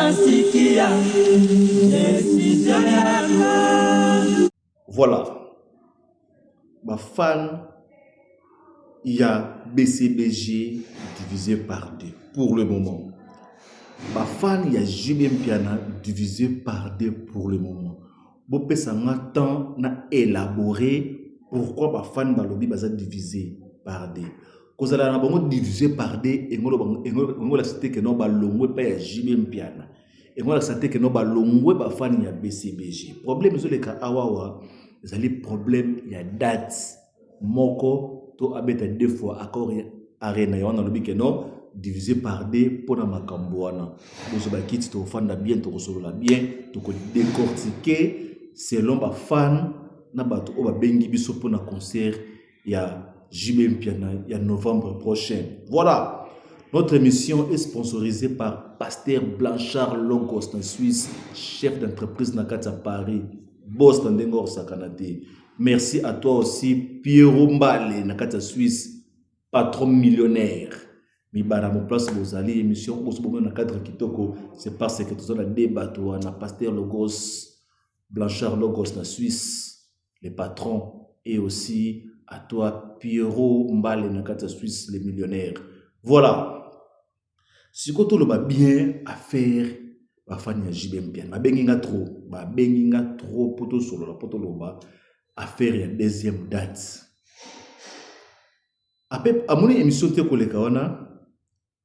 Nasikia décision yako. Voilà, bafan ya BCBG divisé par deux pour le moment, bafan ya JB Mpiana divisé par deux pour le moment. Bopesa nga temps na élaborer pourquoi bafan balobi baza divisé par deux. Kozala na bango divisé par deux, engolakisa te keno balongwe epai ya JB Mpiana, engolakisa te keno balongwe bafani ya BCBG. Problème ezoleka awawa ezali problème ya date moko to abeta deux fois Accor Arena. Ya wana alobi keno divisé par deux mpona makambo wana. Bozwa bakiti, tokofanda bien, tokosolola bien, tokodécortiquer selon bafan na bato oyo babengi biso mpona concert ya JB Mpiana ya novembre prochain. Voilà. Notre émission est sponsorisée par Pasteur Blanchard Logos en Suisse, chef d'entreprise na kati ya Paris, boss na ndenge osakana te. Merci à toi aussi Pierrot Mbale na kati ya Suisse, patron millionnaire. Mibara mo place bozali, émission oyo bomona na cadre kitoko, c'est parce que toza na deux bato wana, Pasteur Logos, Blanchard Logos na Suisse, le patron, et aussi à toi Pierrot Mbale na kati ya Suisse, le millionnaire. Voilà. Sikoyo toloba bien affaire bafani ya JB Mpiana. Babengi nga trop, babengi nga trop mpo tosolola, mpo toloba affaire ya deuxième date. Ape amoni émission te koleka wana.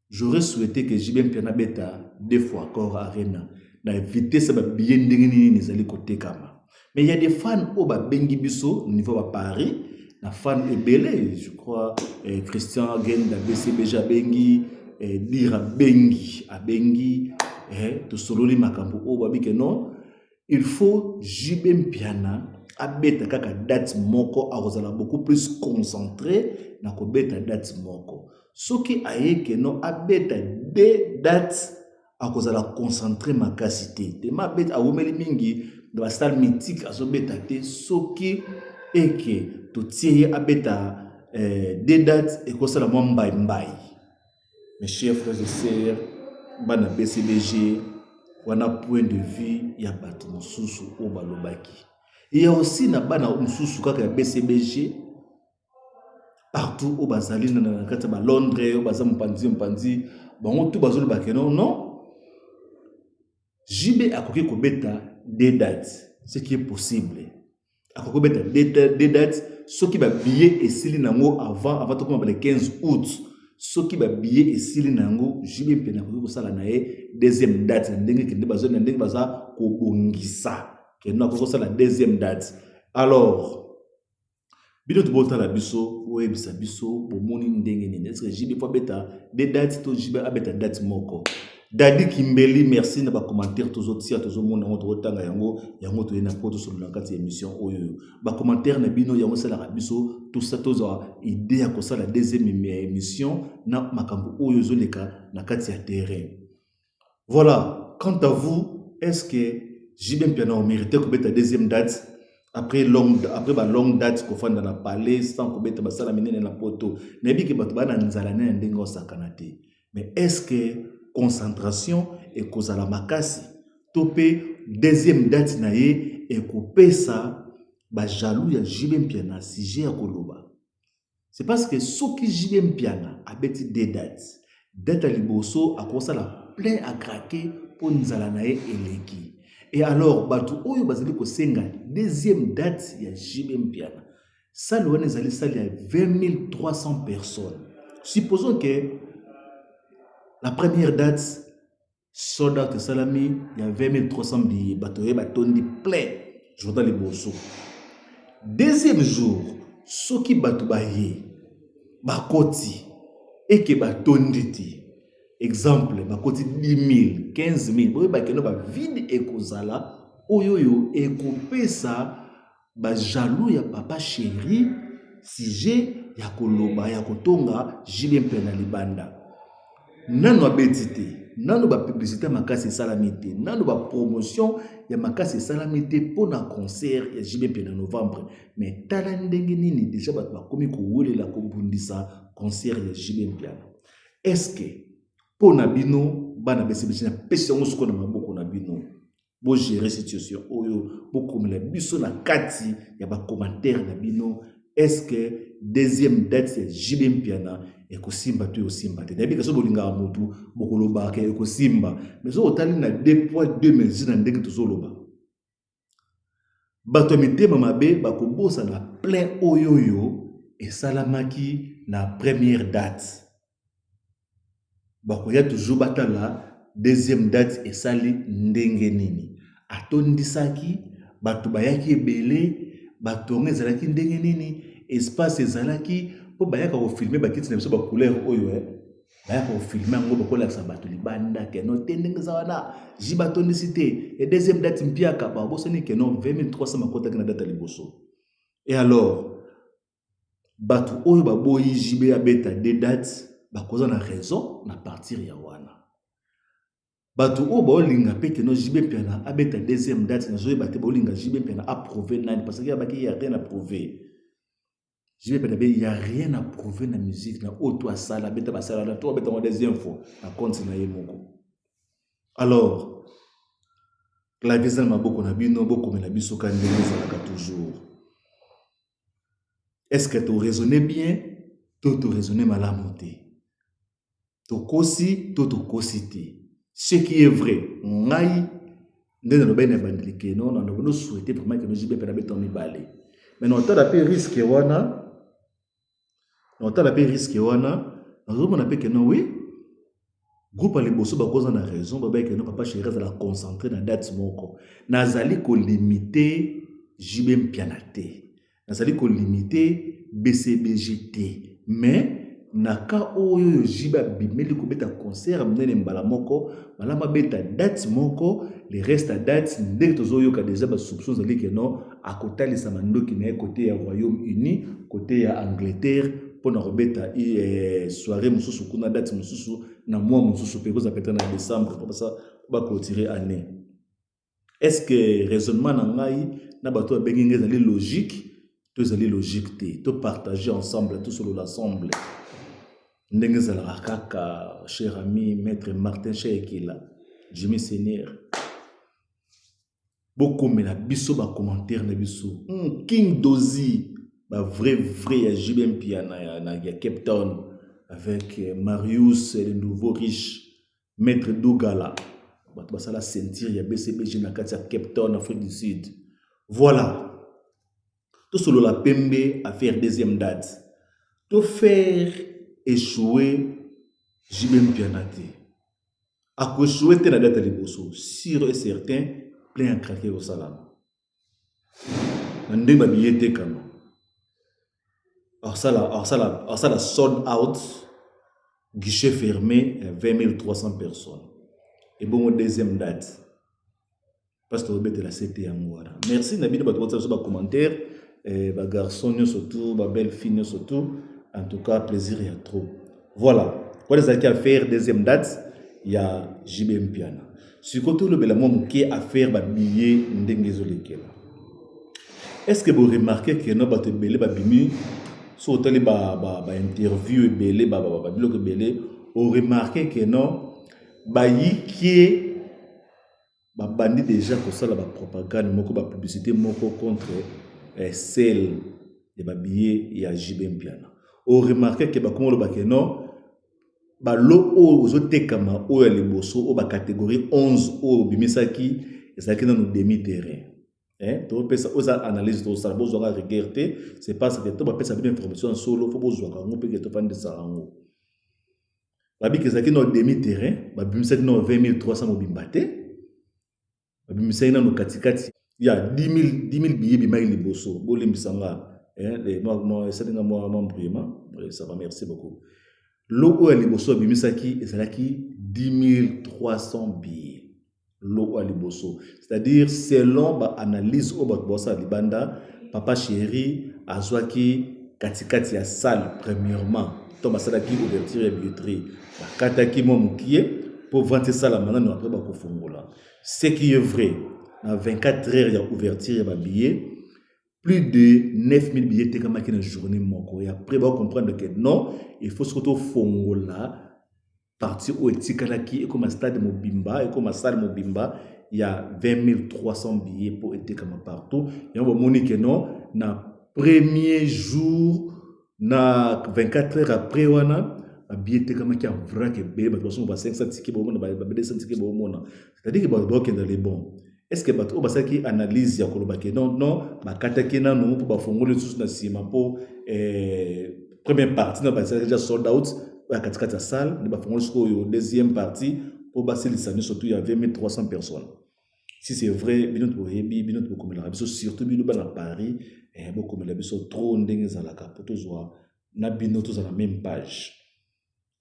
J'aurais souhaité que JB Mpiana abeta deux fois Accor Arena na vitesse ya babillet ndenge nini ezali kotekama. Mais il y a des fans oyo babengi biso niveau ba Paris, na fan ebele, je crois Christian Genda BCBG abengi, Dire abengi, abengi, tosololi makambo oyo babi ke non, il faut JB Mpiana abeta kaka date moko, akozala beaucoup plus concentré na kobeta date moko. Soki aye keno abeta deux dates, akozala concentré makasi te. Tema abeta, awumeli mingi na basalle mythique, azobeta te. Soki eke totie ye abeta deux dates, ekosala mwa mbai mbai. Mes chers frères et sœurs, bana BCBG, wana point de vue ya bato mosusu oyo balobaki. Ya aussi na bana mosusu kaka ya BCBG partout oyo bazali na kati ya balondres, oyo baza mopanzi mopanzi, bango tu bazoloba ke non, non, JB akoki kobeta deux dates, ce qui est possible. Akoki kobeta deux dates soki babillet esili nango avant tokoma le 15 août. Soki babillet esili na yango, JB mpe akoki kosala na ye deuxième date na ndenge kende bazo na ndenge baza kobongisa kende, akoki kosala deuxième date. Alors bino tobotala biso, boyebisa biso bomoni ndenge nini. Est-ce JB faut abeta deux dates to JB abeta date moko? Dadi Kimbeli, merci na bacommentaire tozotia, tozomona yango, tokotanga yango. Yango toye na mpo tosolola na kati ya émission oyo. Bacommentaire na bino yango esalaka biso tozwa idée ya kosala deuxième émission na makambo oyo ezoleka na kati ya terrain. Voilà. Quant à vous, est ce que JB Mpiana omérité kobeta deuxième date après ba longue date kofanda na palais sans kobeta basala minene na Poto? Nayebi ke bato baa na nzala ne na ndenge osakana te, mais est ce que concentration ekozala makasi to mpe deuxième date na ye ekopesa bajaloux ya JB Mpiana sujet ya koloba? C'est parce que soki JB Mpiana abeti deux dates, date ya liboso akosala plein à craquer mpo nzala na ye eleki. Et alors bato oyo bazali kosenga deuxième date ya JB Mpiana, salle wana ezali salle ya 20 300 personnes. Supposons que la première date sold out esalami ya 20 300 billets, bato oyo batondi plein jour liboso. Deuxième jour, soki bato baye bakoti eke batondi te, exemple bakoti 10 000, 15 000, boyeba keno bavide ekozala oyo oyo ekopesa bajaloux ya Papa Chéri sujet ya koloba, ya kotonga JB mpe na libanda. Nano abeti te, nano bapublicité makasi esalami te, nano bapromotion ya makasi esalami te mpo na concert ya JB mpe na novembre. Mais tala ndenge nini déjà bato bakomi kowelela kobundisa concert ya JB Mpiana. Est-ce mpo na bino Bana BCBG, napesi yango sikoyo na maboko na bino. Bogere situation oyo, bokomela biso na kati ya bacommentaire na bino. Est-ce que deuxième date ya JB Mpiana ekosimba to ekosimba te? Nayebi ke soki bolingaka motu, bokolobaka ekosimba, mais soki otali na deux poids deux mesures na ndenge tozoloba, bato ya mitema mabe bakobosana plein oyo oyo esalamaki na première date. Bakoya toujours batala deuxième date esali ndenge nini, atondisaki bato, bayaki ebele, bato yango ezalaki ndenge nini, espace ezalaki mpo bayaka kofilmer bakiti na biso bacouleur oyo, bayaka kofilmer yango, bakolakisa bato libanda que non te, ndenge eza wana, JB atondisi te. E deuxième date mpiaka, babosani que non, 20 300 bakotaki na date ya liboso. Et alors bato oyo baboyi JB abeta deux dates bakoza na raison na partir ya wana. Bato oyo baolinga mpe que non, JB Mpiana abeta deuxième date, nazoyeba te baolinga JB Mpiana aprouve nani, parce que abaki ya rien à prouver. JB Mpiana be ya rien à prouver na musique na oyo to asala, abeta basala wana to abeta yango deuxième fois na compte na ye moko. Alors clavier eza na maboko na bino, bokomela biso ka ndenge ezalaka toujours. Est ce que toraisonne bien to toraisonne malamu te? Tokosi to tokosi te? Ce qui est vrai, ngai nde nalobaki na ebandeli que non, na souhaite vraiment que non, JB mpe nabeta mibale, mais na otala mpe risque wana, na otala mpe risque wana, nazomona mpe que non, oui, groupe ya liboso bakoza na raison. Babaki que non, papa chéri azala concentré na date moko. Nazali kolimite JB Mpiana te, nazali kolimite BCBG te, mais na ka oyo oyo JB abimeli kobeta concert ya monene mbala moko, malamu abeta date moko. Le reste ya date, ndenge tozoyoka déjà basoupçon ezali que non, akotalisa mandoki na ye côté ya Royaume-Uni, côté ya Angleterre, mpona kobeta soirée mosusu kuna, date mosusu na mois mosusu mpe kozala peut-être na décembre mpo basa baclôturer année. Est ce que raisonnement na ngai na bato babengi ngai ezali logique to ezali logique te? Topartage ensemble, tosolola ensemble ndenge ezalaka kaka. Cher ami maître Martin Sheekila, Jimmy Seigneur, bokomela biso bacommentaire na biso. King Dozi, bavrai vrai ya JB Mpiana ya Cape Town avec Marius le nouveau riche, maître Dougala, bato basala ceinture ya BCBG na kati ya Cape Town, Afrique du Sud. Voilà, tosolola pembe affaire deuxième date. Tofaire échouer JB Mpiana te, akoéchouer te na date ya liboso, sûr et certain, plein à craquer kosalama na ndenge babillet etekama. Asala sold out, guichet fermé ya 20 300 personnes. Ebongo deuxième date, parce que tobetela sete yango wana. Merci na bino bato botia biso bacommentaire, bagarçon nyonso tout, babelle fille nyonso tout, en tout cas plaisir ya trop. Voilà, wana ezalaki affaire deuxième date ya JB Mpiana. Sikoyo tolobela mwa moke affaire babillet ndenge ezolekela. Est ce que boremarquer que non, bato ebele babimi, so otali bainterview ebele, babiloko ebele, oremarquer que non, bayikie babandi déjà kosala bapropagande moko, bapublicité moko contre sale ya babillet ya JB Mpiana? Oremarquer que bakoma oloba que non, balo oyo ozotekama, oyo ya liboso, oyo bacatégorie 11 oyo obimisaki, ezalaki nano demi terrain. Topesa oyo eza analyse tosala, bozwaka rigueur te, c'est parce que to bapesa bino information ya solo, fo bozwaka yango mpe ke tofandisaka yango. Babiki ezalaki nano demi terrain, babimisaki nano 20 300 mobimba te, babimisaki nano katikati ya 10 000 billets bimaki liboso. Bolimbisa nga, esalinga mwa embrouillement, ça va, merci beaucoup. Lot oyo ya liboso babimisaki ezalaki 10 300 billets, lot oyo ya liboso, c'est-à-dire selon baanalyse oyo bato baosala libanda, papa chéri azwaki katikati ya salle. Premièrement, to basalaki ouverture ya billetterie, bakataki mwa mokie mpo vente esalama nano, après bakofongola. Ce qui est vrai, na 24 heures ya ouverture ya babillet, plus de 9000 billets etekamaki na journée moko. Et après bacomprendre que non, il faut soki tofongola. Partie oyo etikalaki ekoma stade mobimba, ekoma salle mobimba ya 20300 billets mpo etekama partout. Yango bomoni ke non, na premier jour na 24 heures après wana babillet etekamaki en vrac ebele, bato basomba ba 500 ticket bomona, ba 200 ticket bomona, c'est-à-dire que bato bakokenda le bon. Est-ce que bato oyo basalaki analyse ya koloba ke non, non, bakataki nanu mpo bafongoli lisusu na nsima mpo première partie na basalaki déjà sold out oyo ya katikati ya salle, nde bafongoli sikoyo deuxième partie mpo basilisa nyonso tu ya 20300 personnes. Si c'est vrai, bino toyebi, bino tokomelaka biso, surtout bino bana Paris, bokomela biso trop ndenge ezalaka mpo tozwa na bino tozala même page.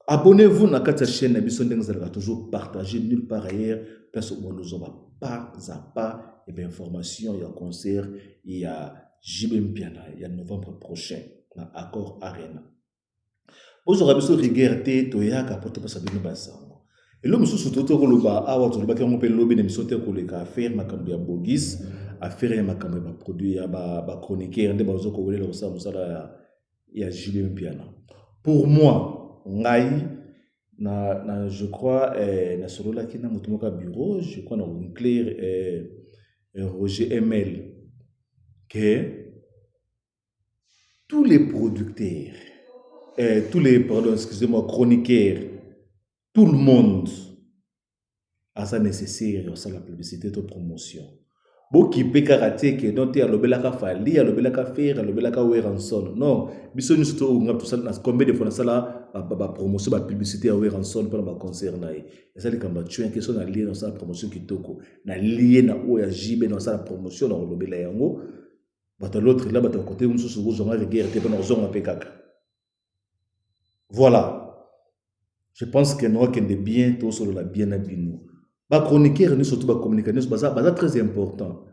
Abonnez-vous na kati ya chaîne na biso ndenge ezalaka, toujours partager nulle part ailleurs, place oyo ba pas à pas et information ya concert ya JB Mpiana ya novembre prochain na Accor Arena. Bozwaka biso rigueur te, toyaka mpo topesa bino basango. Elo mosusu to tokoloba awa, tolobaki yango mpe lobi na biso te, koleka affaire makambo ya Bogis, affaire ya makambo ya baproduit ya bachroniqueur nde bazo kowelela kosala mosala ya JB Mpiana. Pour moi, ngai na je crois nasololaki na moto moko ya bureau, je crois na Winclair Roger ML, que tous les producteurs, tous les, pardon, excusez-moi, chroniqueurs, tout le monde aza nécessaire osala publicité to promotion. Bokipe kaka te ke non te, alobelaka Fally, alobelaka Ferre, alobelaka Werrason. Non, biso nyonso to nga tosala. Combien de fois nasala bapromotion, bapublicité ya Werrason mpona baconcert na ye? Eza likambo ya tien so nalie, nasala promotion kitoko, nalie na oyo ya JB, nasala promotion na kolobela yango. Bato ya l'autre la, bato ya kote mosusu, bozwanga rigueur te mpona kozonga mpe kaka. Voilà, je pense que naokende bien, tosolola bien na bino. Bachroniqueur nyonso to bacommunicateur nyonso baza très important.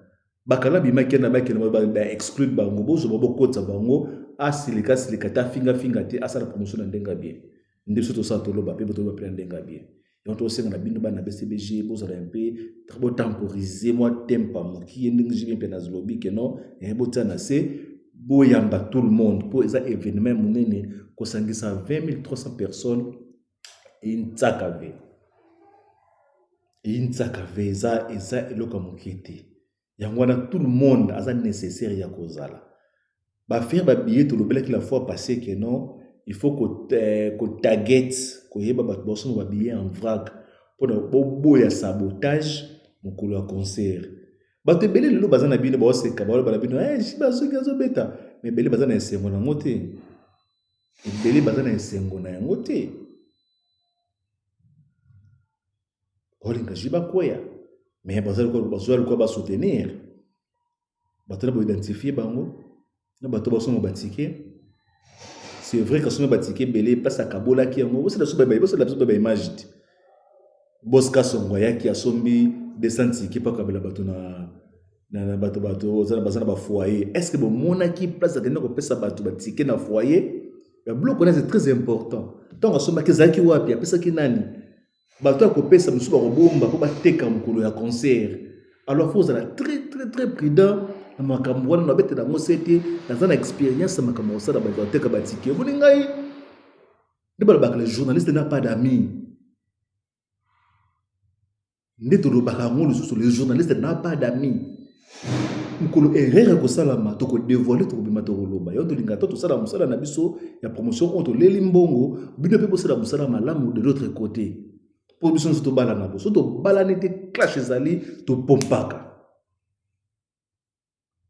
Bakala bimaki na bakende baexclure bango, bozwa bokotisa bango. Asilika asilika te, afingafinga te, asala promotion na ndenge ya bien. Nde biso tosala, toloba mpe toloba mpe na ndenge ya bien. Yango tosenga na bino bana BCBG, bozala mpe botemporize mwa tempa mokie ndenge JB mpe nazolobi ke non, botia na se, boyamba tout le monde mpo eza événement monene. Kosangisa 20 300 personnes eintsaka ve, eyintisaka ve, eza eloko ya moke te. Yango wana tout le monde aza nécessaire ya kozala. Bafaire babillet, tolobelaki la fois passée ke non, il faut kotarget, koyeba bato basomba babillet en vrac mpona boboya sabotage mokolo ya concert. Bato ebele lelo baza na bino, baoseka, baloba na bino basoki azobeta, mais ebele baza na esengo na yango te, ebele baza na esengo na yango te. Baolinga JB bakweya, mais bazwa lokola basoutenir bato na boidentifie bango na bato basomba batike. C'est vrai kasomba batike ebele, place akabolaki yango. Bosala biso baimage te. Boska Songo ayaki, asombi 200 tike mpo akabela bato na bato baza na bafoyer. Est ce que bomonaki place akende kopesa bato batike na foyer? Babiloko wana, c'est très important. Ntango asombaki, ezalaki wapi? Apesaki nani? Bato ya kopesa mosusu bakobomba mpo bateka mokolo ya concert. Alors faut ozala très très très prudent na makambo wana. Nabetela yango se te, naza na expérience ya makambo ya kosala. Bato bateka batike, omoni ngai nde balobaka: le journaliste n'a pas d'amis. Nde tolobaka yango lisusu: le journaliste n'a pas d'amis. Mokolo erreur ekosalama, tokodévoile, tokobima, tokoloba. Yo tolinga to tosala mosala na biso ya promotion oyo toleli mbongo, bino mpe bosala mosala malamu de l'autre côté mpo biso nyonso tobalana. Bo so tobalani te, clash ezali, topompaka.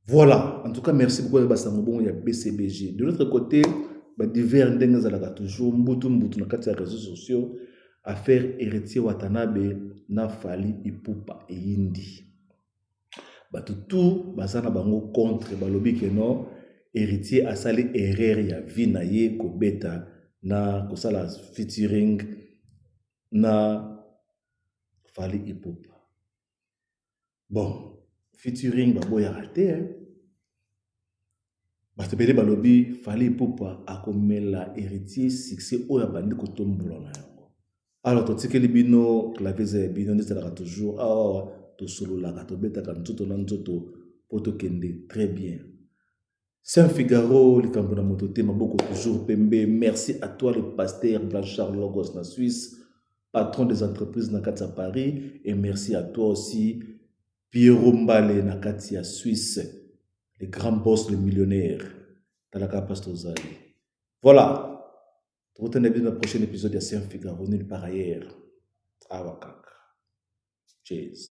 Voilà, en tout cas merci beaucoup. Basango bongo ya BCBG. De l'autre côté, badivers ndenge ezalaka toujours, mbutu mbutu na kati ya réseaux sociaux, affaire Héritier Watanabe na Fally Ipupa eyindi. Bato tu baza na bango contre, balobi ke non, Héritier asali erreur ya vie na ye kobeta na kosala featuring na Fally Ipupa. Bon, featuring baboyaka te, eh? Bato ebele balobi Fally Ipupa akomela Héritier succès oyo abandi kotombola na yango. Alors totikeli bino clavier, eza ya bino. Nde ezalaka toujours awa, tosololaka, tobetaka nzoto na nzoto mpo tokende très bien. Saint Figaro, likambo na moto te, maboko toujours pembe. Merci à toi le pasteur Blanchard Logos na Suisse. patron des entreprises na kati ya Paris. Et merci à toi aussi, Pierrot Mbale na kati ya Suisse, le grand boss, le millionnaire. Talaka pastor Zali. Voilà. Tokutana bino na prochain épisode ya Saint Figaro nulle part ailleurs. Awa kaka. Cheers.